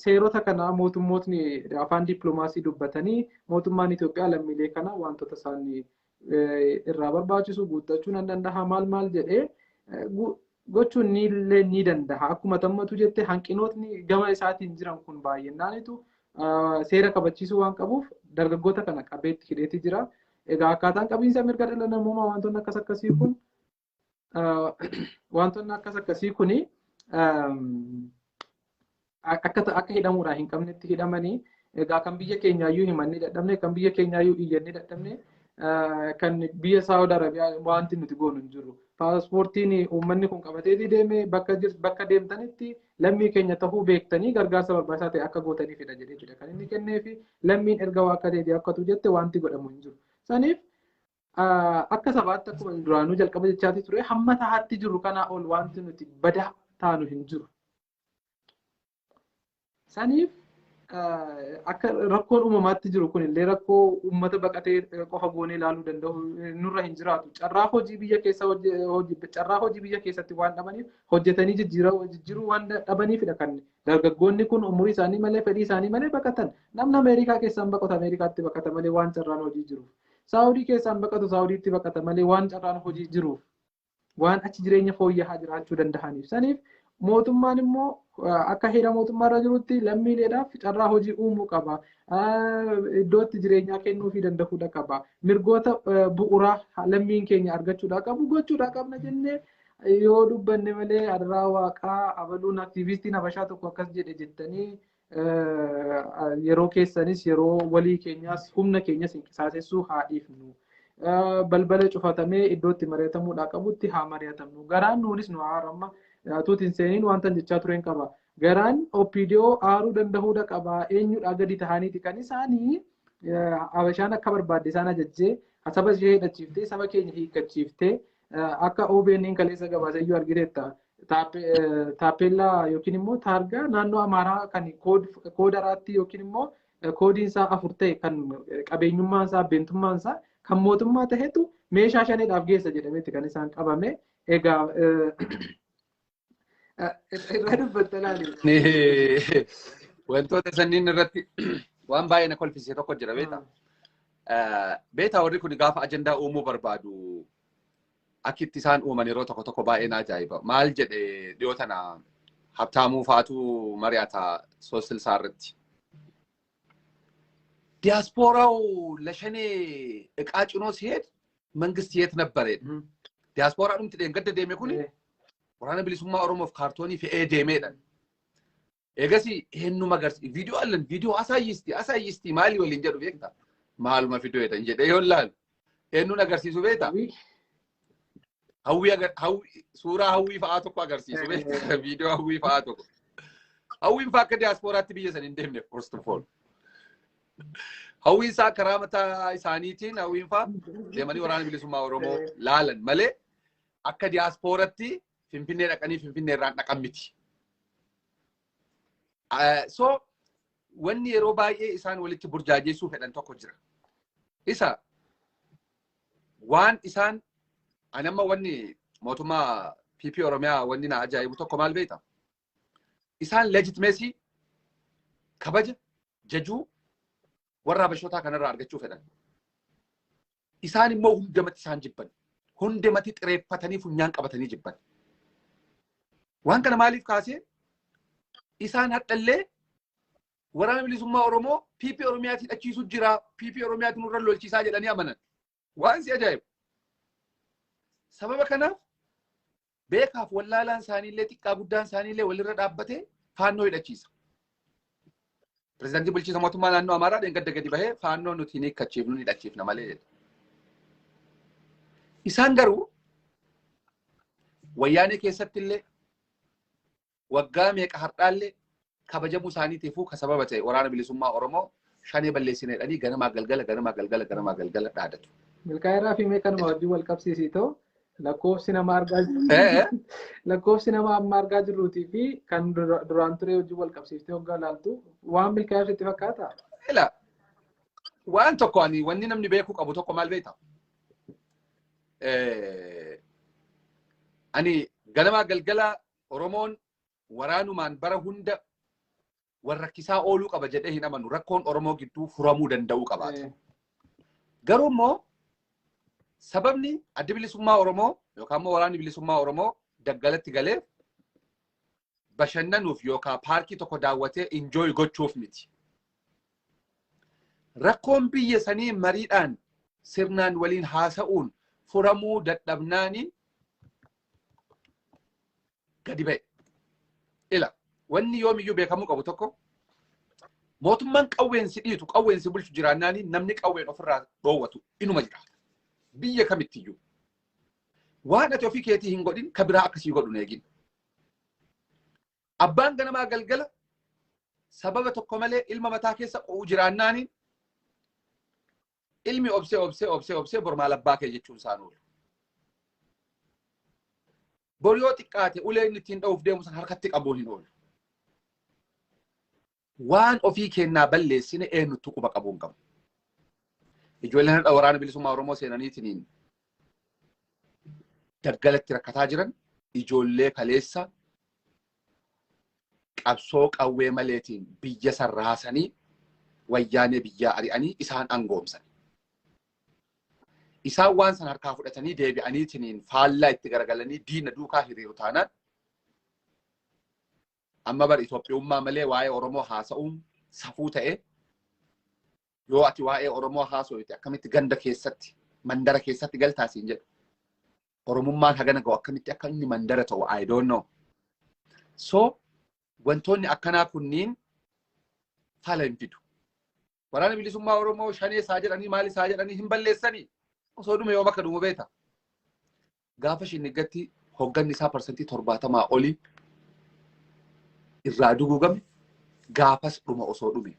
Seerota kana mootummootni afaan dippiloomaasii dubbatanii mootummaan Itoophiyaa lammiilee kana wantoota isaan irraa barbaachisu guuttachuu nan danda'a maal maal jedhee gochuun ni illee ni danda'a. Akkuma tammatu jette, hanqinootni gama isaatiin jiran kun baay'innaanitu seera kabachiisuu waan qabuuf dargaggoota kana qabeetti hidheeti jira. Egaa akkaataan qabiinsa mirga dhala namoomaa wantoonni akkas akkasii kuni akka hidhamuudhaan hin qabnetti hidhamanii, egaa kan biyya keenyaayyuu himannee dadhabne, kan biyya keenyaayyuu iyyannee dadhabne, kan biyya Saawud Arabiyaa wanti nuti goonu hin jiru. Paaspoortiin uummanni kun qabateetii deeme bakka deemtanitti lammii keenya tahuu beektanii gargaarsa barbaachisaa ta'e akka gootaniifidha jedhee kan inni kenneefi. Lammiin erga waa akka ta'e akkatu jette wanti godhamu hin jiru. Saniif akka sabaatti akkuma duraanuu jalqaba jechaati ture, hamma tahaatti jiru kanaa ol wanti nuti badaa taanu hin jiru. Saniif akka rakkoon uumamaatti jiru kun illee rakkoo uummata baqatee qofa goonee ilaaluu danda'u nurra hin jiraatu. Carraa hojii biyya keessatti waan dhabaniif, hojjetanii jijjiiruu waan dhabaniifidha kan dargaggoonni kun umurii isaanii malee, fedhii isaanii malee baqatan. Namni Ameerikaa keessaan baqatu Ameerikaatti baqata malee waan carraan hojii jiruuf. Saawudii keessaan baqatu Saawudiitti baqata malee waan carraan hojii jiruuf. Waan achi jireenya fooyya'aa jiraachuu danda'aniif. Saniif mootummaan immoo akka heera mootummaa irra jirutti lammiileedhaaf carraa hojii uumuu qaba. Iddoo itti jireenyaa kennuufii danda'uudha qaba. Mirgoota bu'uuraa lammiin keenya argachuudha qabu gochuudha qabna jennee yoo dubbanne malee, adaraa waaqaa, abaluun aktiivistiin Habashaa tokko akkas jedhe jettanii yeroo keessanis, yeroo walii keenyaas, humna keenyas hin qisaasessuu haa dhiifnu. Balbala cufatamee iddoo itti mari'atamuudhaa qabutti haa mari'atamnu. Garaan nuunis nu aaramma. Tuutiin seeniin wanta jechaa tureen qaba. Garaan OPDO aaruu danda'uudha qaba. Eenyudha gadi tahaniiti kan isaanii Habashaan akka barbaadde isaan ajajjee saba ishee hidhachiiftee, saba keenya hiikkachiiftee, akka OBN kaleessa gabaasee iyyuu argiteetta. Taappellaa yookiin immoo taargaa naannoo Amaaraa kan koodaraatti yookiin immoo koodiin isaa 4 ta'e, kan qabeenyummaan isaa, abbeentummaan isaa kan mootummaa ta'etu meeshaa shaneedhaaf geessa jedhameeti kan isaan qabame. Egaa irra dubbatta laali. Wantoota sanniin irratti waan baay'ee na kolfisiise tokko jira, beektaa. Beektaa, warri kun gaafa ajandaa uumuu barbaadu akkitti isaan uuman yeroo tokko tokko baay'ee na ajaa'iba. Maal jedhe dhiyoo tana Habtaamuu faatu mari'ata soostilsaa irratti. ዲያስፖራው ለሸኔ እቃ ጭኖ ሲሄድ መንግስት የት ነበረ? Diyaaspooraan dhumti dheengadda deeme kuni Waraana Bilisummaa Oromoof kaartoonii fe'ee deemeedha. Eegasii eenyuma agarsiisa viidiyoo allan viidiyoo asaayisti asaayisti maali waliin jedhu beektaa? Maaluma fidoo jedhan jedhee yoo laalu eenyuun agarsiisu beektaa? Hawwii, suuraa Hawwii fa'aa tokko agarsiisu beektaa? Viidiyoo Hawwii fa'aa tokko. Hawwiin fa'aa akka diyaaspooraatti biyya san hin deemne, first of all. Hawwiin isaa karaa mataa isaaniitiin Hawwiin fa'aa deemanii Waraana Bilisummaa Oromoo laalan malee akka diyaaspooratti Finfinnee dhaqanii Finfinnee irraan dhaqan miti. So wanni yeroo baay'ee isaan walitti burjaajeessuu fedhan tokko jira. Isa waan isaan ani amma wanni mootummaa PP Oromiyaa wanni na ajaa'ibu tokko maal beekta? Isaan legitimacy, kabaja, jajuu warra Habashootaa kanarraa argachuu fedhan. Isaan immoo hundamatti isaan jibban. Hundamatti xireeffatanii funyaan qabatanii jibban. Waan kana maaliif kaasee? Isaan hadhallee Waraana Bilisummaa Oromoo PP Oromiyaatti hidhachiisu jira, PP Oromiyaatti nurra lolchiisaa jedhanii amanan. Waan si ajaa'ibu. Sababa kanaaf beekaaf wallaalaan isaaniillee, xiqqaa guddaan isaaniillee walirra dhaabbatee Faannoo hidhachiisa. Pireezidaantii bulchiinsa mootummaa naannoo Amaaraa dheengadda gadi bahee, "Faannoo nuti hin hiikkachiifnu, ni hidhachiifna malee," jedhe. Isaan garuu Wayyaanee keessatti illee waggaa meeqa har'aallee kabajamuu isaaniitiifuu ka sababa ta'e Waraana Bilisummaa Oromoo Shanee balleessine jedhanii ganamaa galgala, ganamaa galgala, ganamaa galgala dhaadatu. Milkaa'inaa fi mee kanuma wajjin wal qabsiisii ta'u, lakkoofsi nama amma argaa jirruutii fi kan duraan ture wajjin wal qabsiiftee hoggaa ilaaltu, waan milkaa'ina sitti fakkaata? Ila, waan tokko ani wanni namni beekuu qabu tokko maal beektaa? Ani ganamaa galgala Oromoon waraanumaan bara hunda wal rakkisaa ooluu qaba jedhee hin amanu. Rakkoon Oromoo gidduu furamuu danda'uu qabaata. Garuu immoo sababni Addi Bilisummaa Oromoo yookaan immoo Waraanni Bilisummaa Oromoo daggalatti galee bashannanuuf yookaan paarkii tokko daawwatee enjoy gochuuf miti. Rakkoon biyya sanii mariidhaan, sirnaan waliin haasa'uun furamuu dadhabnaani gadi ba'e. Ila, wanni yoomiyyuu beekamuu qabu tokko, mootummaan qawween si dhiitu, qawween si bulchu jiraannaani, namni qawween ofirraa dhoowwatu inuma jiraata. Biyya kamittiyyuu. Waan ati ofii keetii hin godhin, ka biraa akkasii godhu hin eegin. Abbaan ganamaa galgala sababa tokko malee ilma mataa keessa qo'uu jiraannaani, ilmi obsee obsee obsee obsee bormaal abbaa kee jechuun isaan oolu. Bor yoo xiqqaate ulee inni ittiin dha'uuf deemu san harkatti qabuun hin oolu. Waan ofii kennaa balleessine eenyuttu quba qabuu hin qabu. Ijoolleen har'a Waraana Bilisummaa Oromoo seenaniitiin daggalatti rakkataa jiran ijoollee kaleessa qabsoo qawwee maleetiin biyya sarraasanii, Wayyaanee biyyaa ari'anii isaan angoomsan. Isaan waan san harkaa fudhatanii deebi'aniitiin faallaa itti garagalanii diina duukaa hiriiru taanaan, amma bar Itoophiyummaa malee waa'ee Oromoo haasa'uun safuu ta'e. Yoo ati waa'ee Oromoo haasofte, akkamitti ganda keessatti, mandara keessatti galtaa siin jedhu. Oromummaan hagana ga'u akkamitti akka inni mandara ta'u, I don't know. So wantoonni akkanaa kunniin fala hin fidu. Waraana Bilisummaa Oromoo Shanee isaa jedhanii, maal isaa jedhanii hin balleessanii, osoo dhume yoom akka dhumu beekta. Gaafa Shinniggatti hogganni isaa 70% olii irraa duguugame, gaafas dhuma osoo dhume.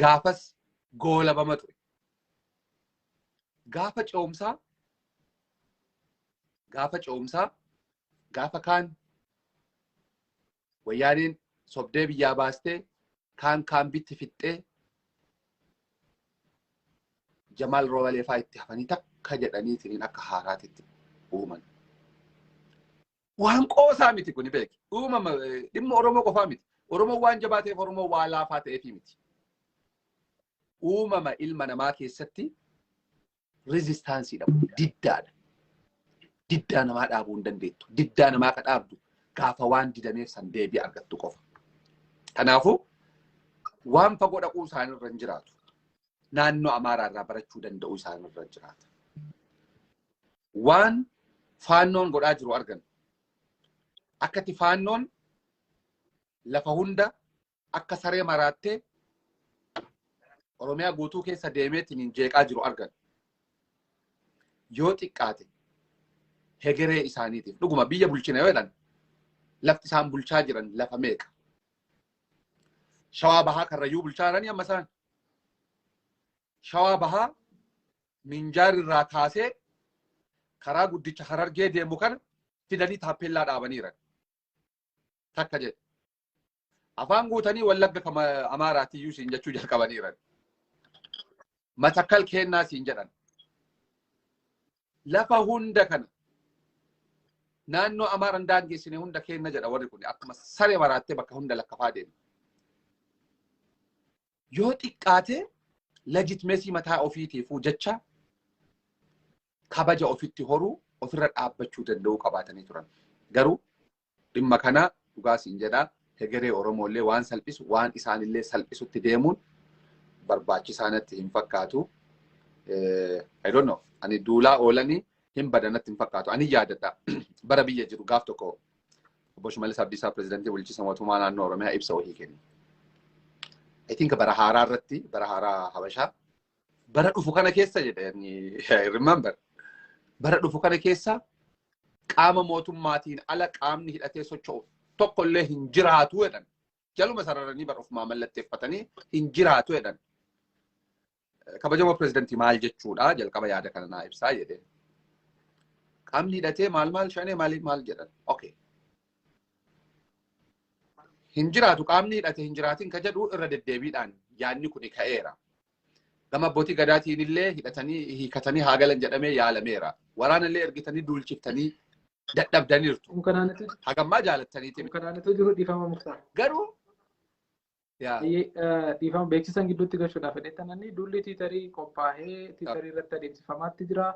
Gaafas goolabama ture. Gaafa ce'umsaa, gaafa kaan Wayyaaneen sobdee biyyaa baastee, kaan kaambitti fixxee, Jamaal Roobalee fa'aa itti hafanii takka jedhaniitiin akka haaraatitti uuman. Waan qoosaa miti kuni, beeki. Uumama dhimma Oromoo qofaa miti. Oromoo waan jabaa ta'eef, Oromoo waa laafaa ta'eefi miti. Uumama ilma namaa keessatti resistanceiidha. Diddaadha. Diddaa namaa dhaabuu hin dandeettu. Diddaa namaa ka dhaabdu gaafa waan didameef san deebii argattu qofa. Kanaafuu waan fagoo dhaquu isaanirra hin jiraatu. Naannoo Amaaraa irraa barachuu danda'u isaanirra jiraata. Waan Faannoon godhaa jiru argan. Akkatti Faannoon lafa hunda akka saree maraattee Oromiyaa guutuu keessa deemeetiin jeeqaa jiru argan. Yoo xiqqaate hegeree isaaniitiif dhuguma biyya bulchina yoo jedhan, lafti isaan bulchaa jiran lafa meeqa? Shawaa Bahaa Karrayyuu bulchaa jiranii amma isaan. Shawaa Bahaa Minjaar irraa kaasee karaa guddicha Harargee deemu kana fidanii taappellaa dhaabaniiran. Takka jedhe. Afaan guutanii Wallagga kama Amaaraatiyyuu siin jechuu jalqabaniiran. Matakkal kennaa siin jedhan. Lafa hunda kana naannoo Amaaraan daangeessine hunda kenna jedha warri kun, akkuma saree maraattee bakka hunda lakkafaa deema. Yoo xiqqaate legitimacy mataa ofiitiifuu jecha kabaja ofitti horuu, ofirra dhaabbachuu danda'uu qabaatanii turan. Garuu dhimma kana dhugaa siin jedhaa, hegeree Oromoollee waan salphisu, waan isaanillee salphisutti deemuun barbaachisaa natti hin fakkaatu. I don't know. Ani duulaa oolanii hin badanatti hin fakkaatu. Ani yaadadha. Bara biyya jiru gaaf tokko Obbo Shimallis Abdiisaa pirezidantii bulchiinsa mootummaa naannoo Oromiyaa ibsa wahii kenne. I think bara haaraa irratti, bara haaraa Habashaa, bara dhufu kana keessa jedhe, I remember. Bara dhufu kana keessa qaama mootummaatiin ala qaamni hidhatee socho'u tokko illee hin jiraatu jedhan. Jaluma sararanii bara ofumaa mallatteeffatanii hin jiraatu jedhan. Kabajamoo pirezidantii, maal jechuudha, jalqaba yaada kana naa ibsaa jedheen. Qaamni hidhatee maal maal shanee maaliif maal jedhan. Okay. Hin jiraatu, qaamni hidhate hin jiraatin ka jedhu irra deddeebiidhaan yaadni kun ka'eera. Gama abbootii gadaatiin illee hidhatanii hiikatanii haa galan jedhamee yaalameera. Waraana illee ergitanii duulchiftanii dadhabdaniirtu. Hagammaa jaalattaniiti. Kanaanitu jiru, dhiifama Muktaar. Garuu Dhiifama, beeksisan gidduutti gashuudhaaf fedhetanani duulli Twitterii qophaa'ee Twitterii irratti adeemsifamaatti jira.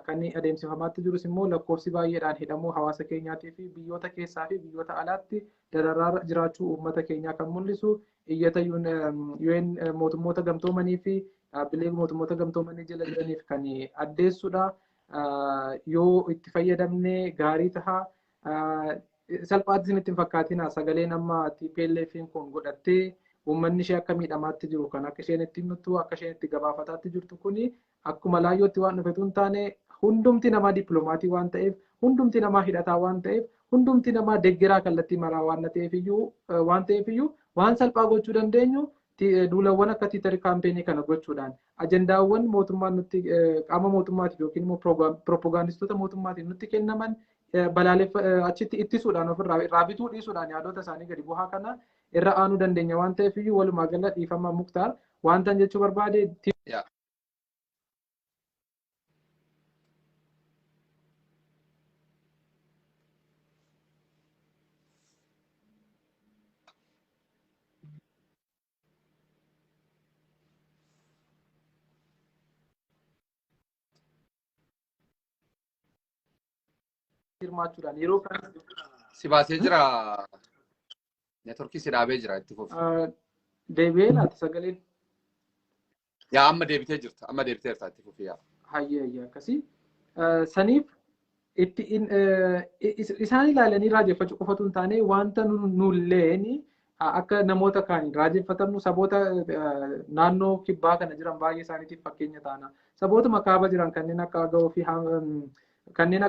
Kan adeemsifamaatti jirus immoo lakkoofsi baay'eedhaan hidhamuu hawaasa keenyaatii fi biyyoota keessaa fi biyyoota alaatti dararaa jiraachuu uummata keenyaa kan mul'isu iyyata UN, mootummoota gamtoomanii fi dhaabbilee mootummoota gamtoomanii jala jiraniif kan addeessudha. Yoo itti fayyadamne gaarii taha. Salphaatti isinitti hin fakkaatina, sagaleen amma TPLF kun godhattee uummanni ishee akka miidhamaatti jiru kan akka isheen itti himtu, akka isheen itti gabaafataatti jirtu kuni akkuma laayyootti waan dhufetu hin taane. Hundumti namaa dippiloomaatii waan ta'eef, hundumti namaa hidhataa waan ta'eef, hundumti namaa deeggaraa kallattii maraa waan ta'eef iyyuu waan salphaa gochuu dandeenyu duulawwan akka Twitter campaignii kana gochuudhaan ajandaawwan mootummaan nutti, qaama mootummaatiif yookiin immoo piroopagaandistoota mootummaatiin nutti kennaman balaaleffa achitti ittisuudhaan, ofirraa irraa bituu dhiisuudhaan yaadota isaanii gadi bu'aa kana irra aanuu dandeenya waan ta'eef iyyuu. Walumaa gala, dhiifama Muktaar, wanta jechuu barbaade hirmaachuudhaan yeroo kana Si baasee jira. Neetworkii si dhaabee jira, itti fufi. Deebi'ee laata sagaleen? Yaa, amma deebitee jirta. Amma deebiteerta, itti fufi yaa. Hayyee, hayyee, akkasii. Saniif itti isaan ilaalanii raajeffachuu qofatu hin taane, wanta nulleen akka namoota kaaniin raajeffatamnu, saboota naannoo kibbaa kana jiran baay'ee isaaniitiif fakkeenya taana. Sabootuma kaaba jiran kanneen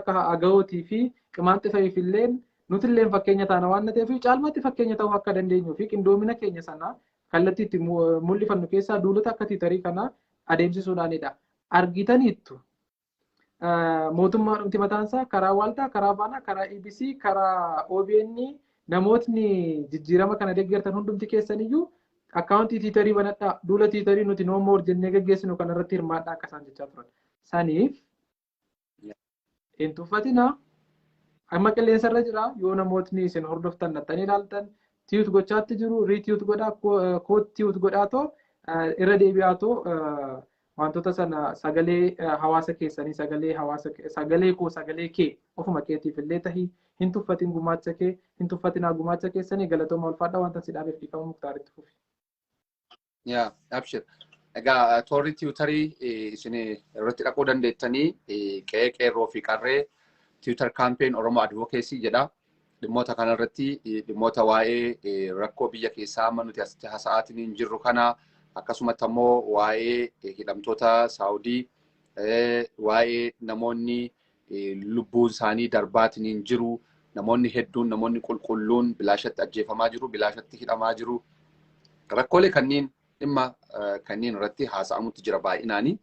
akka Agawootii fi Qimaanxi fa'iif illeen nutilleen fakkeenya taana waan ta'eef, caalmaatti fakkeenya ta'uu akka dandeenyuu fi qindoomina keenya sana kallattii itti mul'ifannu keessaa duulota akka Twitterii kana adeemsisuudhaanidha. Argitaniittu, mootummaa dhumti mataan isaa karaa Waaltaa, karaa Faanaa, karaa EBC, karaa OBN namootni jijjiirama kana deeggartan hundumti keessaniyyuu akkaawuntii Twitterii banadhaa, duula Twitterii nuti no more jennee gaggeessinu kanarratti hirmaadhaa akka isaan jechaa turan. Saniif hin tuffatinaa. Amma qilleensarra jira. Yoo namootni isin hordoftan nattanii ilaaltan, tweet gochaatti jiru, retweet godhaa, quote tweet godhaa too irra deebi'aa too wantoota sana sagalee hawaasa keessanii, sagalee hawaasa, sagalee koo, sagalee kee, ofuma keetiif illee tahii hin tuffatin gumaacha kee, hin tuffatinaa gumaacha keessanii. Galatooma, ulfaadha. Wanta si dhaabeef dhiifama Muktaaritti fufi. Yaa, abshir. Egaa toorri Twitterii isin irratti dhaquu dandeettanii qe'ee qeerroo fi qarree Twitter campaign Oromoo Advocacy jedha. Dhimmoota kanarratti, dhimmoota waa'ee rakkoo biyya keessaa amma nuti asitti haasa'aatiin hin jirru kana, akkasumatti ammoo waa'ee hidhamtoota Saawudii, waa'ee namoonni lubbuun isaanii darbaatiin hin jiru, namoonni hedduun, namoonni qulqulluun bilaashatti ajjeefamaa jiru, bilaashatti hidhamaa jiru. Rakkoolee kanneen, dhimma kanneen irratti haasa'amutti jira baay'inaanii.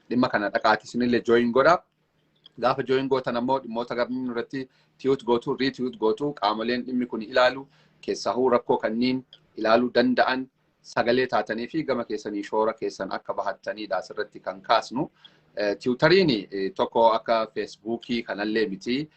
Dhimma kana dhaqaatii isinillee join godha. Gaafa join gootan ammoo dhimmoota kanneen irratti tweet gootu, retweet gootu, qaamoleen dhimmi kun ilaalu keessaahuu rakkoo kanneen ilaaluu danda'an sagalee taatanii fi gama keessanii shoora keessan akka bahattanidha asirratti kan kaasnu. Twitteriin tokko akka Facebookii kanallee miti.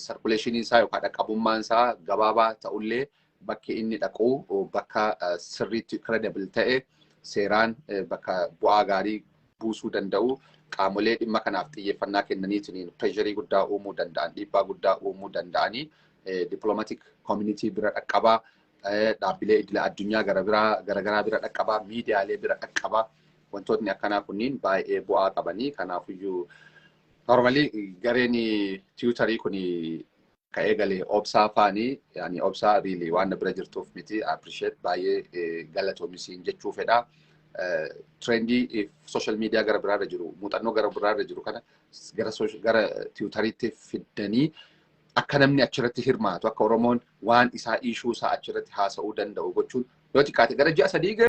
Circulationiin isaa yookaan dhaqqabummaan isaa gabaabaa ta'ullee bakki inni dhaqu bakka sirriitti credible ta'e, seeraan bakka bu'aa gaarii buusuu danda'u, qaamolee dhimma kanaaf xiyyeeffannaa kennaniitiin pressurii guddaa uumuu danda'an, dhiibbaa guddaa uumuu danda'anii diplomatic community bira dhaqqabaa, dhaabbilee idila addunyaa gara biraa garagaraa bira dhaqqabaa, miidiyaalee bira dhaqqabaa. Wantootni akkanaa kunniin baay'ee bu'aa qabanii. Kanaafiyyuu normally gareen Twitterii kun ka'ee galee Obsaa faanii, yani Obsaa really waan na bira jirtuuf miti, appreciate, baay'ee galatoomisiin jechuu fedha. Trendii social media gara biraarra jiru, muuxannoo gara biraarra jiru kana gara Twitteriitti fiddanii akka namni achirratti hirmaatu, akka Oromoon waan isaa, issue isaa achirratti haasa'uu danda'u gochuun yoo xiqqaate gara ji'a 3